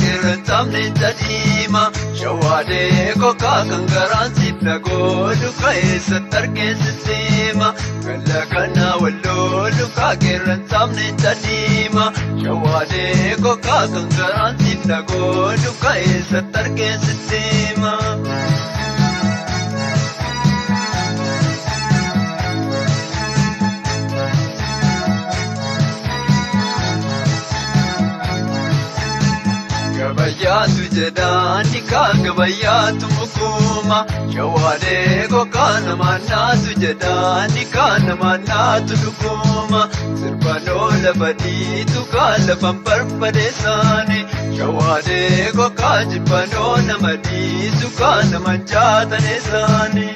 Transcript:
Qeerransamni tadiima shawaadee kokkaa kan garaan siif godhu ka'eessatti argeessisiima. Galla kana walloo lukaa qeerransamni tadiima shawaadee kokkaa kan garaan siif godhu ka'eessatti argeessisiima. Gabayyaatu jedhaan kaan gabayyaatu mukuma shawaadee kokkaa namaa naatu jedhaan kaan namaa naatu dhuguma sirbanoo lafa dhiitu kaan lafan barbadeessaani shawaadee kokkaa jibbanoo nama dhiisu kaan nama jaataneessaani.